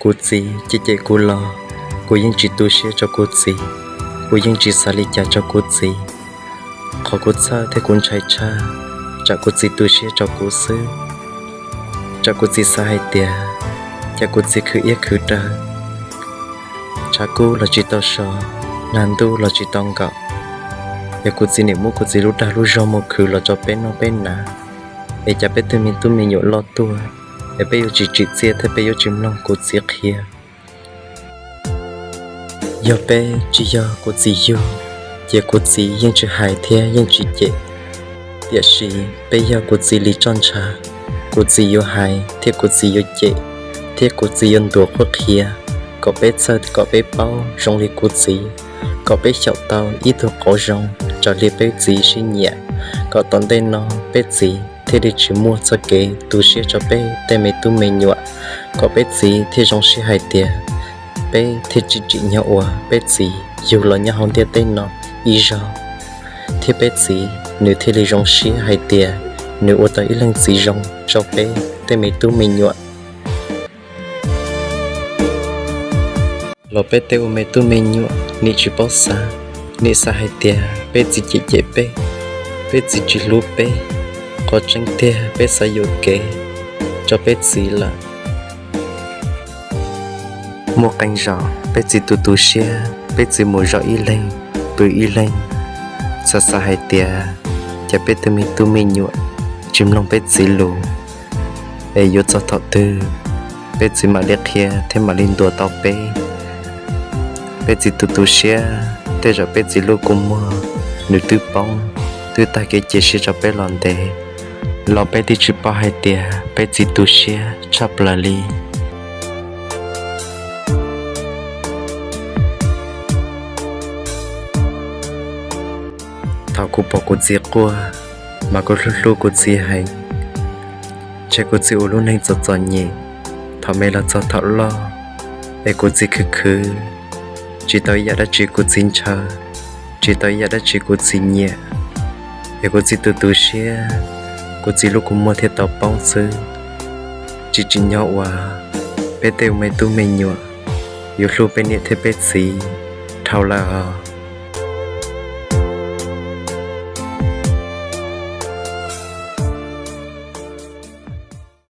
Kuv txiv cem cem kuv los, kuv yeej tsis tu siab rau kuv txiv, kuv yeej tsis xav li cas rau kuv txiv. Qhov kuv txhawj thiab kuv ntshai tshaj, tsam kuv txiv tu siab rau kuv xwb. Tsam kuv txiv xav hais tias, cas kuv txiv khwv iab khwv daw, tshav kub los tsis tau so, nag ntuj los tsis tau nkaum, yog kuv txiv niam muab kuv txiv lub dag lub zog mus khwv los rau peb noj peb hnav, es cas peb tej me tub me nyuam loj tuaj, es peb yuav tsis tsim txiaj thiab peb yuav tsis mloog kuv txiv qhia. Yog peb tsis yog kuv txiv yug, ces kuv txiv yeej tsis hais thiab yeej tsis cem. Tiam sis peb yog kuv txiv li roj ntsha, kuv txiv yuav hais thiab kuv txiv yuav cem, thiab kuv txiv yuav ntuas qhuab qhia, kom peb txhawj kom peb paub zoo li kuv txiv, kom peb xyaum tau ib tug qauv zoo raws li peb txiv siab nyiam, kom tom ntej no peb txiv thiaj li tsis muaj txoj kev tu siab rau peb tej me tub me nyuam, kom peb txiv thiaj zoo siab hais tias peb thiaj tsis tsim nyog uas peb txiv yug los nyob hauv ntiaj teb no ib zaug, thiab peb txiv nws thiaj li zoo siab hais tias nws ua tau ib leej txiv zoo rau peb tej me tub me nyuam. Los peb tej ua me tub me nyuam nim tsis paub xav, nim xav hais tias peb txiv cem cem peb, peb txiv tsis hlub peb. Qhov tseeb tiag peb xav yuam kev rau peb txiv lawm. Muaj qee zaum peb txiv tu tu siab, peb txiv mus zaum ib leeg, pw ib leeg, xav xav hais tias, cas peb tej me tub me nyuam tsis mloog peb txiv lus, es yuav txog thaum twg peb txiv mam li qhia thiab mam li ntuas tau peb. Peb txiv tu tu siab, tej zaum peb txiv lub kua muag nws twb poob, twb tag kev cia siab rau peb los ntev, los peb twb tsis paub hais tias peb txiv tu siab tshaj plaws li. Thaum kuv pom kuv txiv quaj, mas kuv hlub hlub kuv txiv heev. Ntshe kuv txiv ua lub neej txom txom nyem, thaum me los txog thaum loj, es kuv txiv khwv khwv, tsis tau ib yam dab tsi kuv txiv ntshaw, tsis tau ib yam dab tsi kuv txiv nyiam, es kuv txiv tu tu siab, kuv txiv lub kua muag thiaj tau poob xwb. Tsis tsim nyog uas peb tej ua me tub me nyuam yuav hlub peb niam thiab peb txiv dhau lawm os.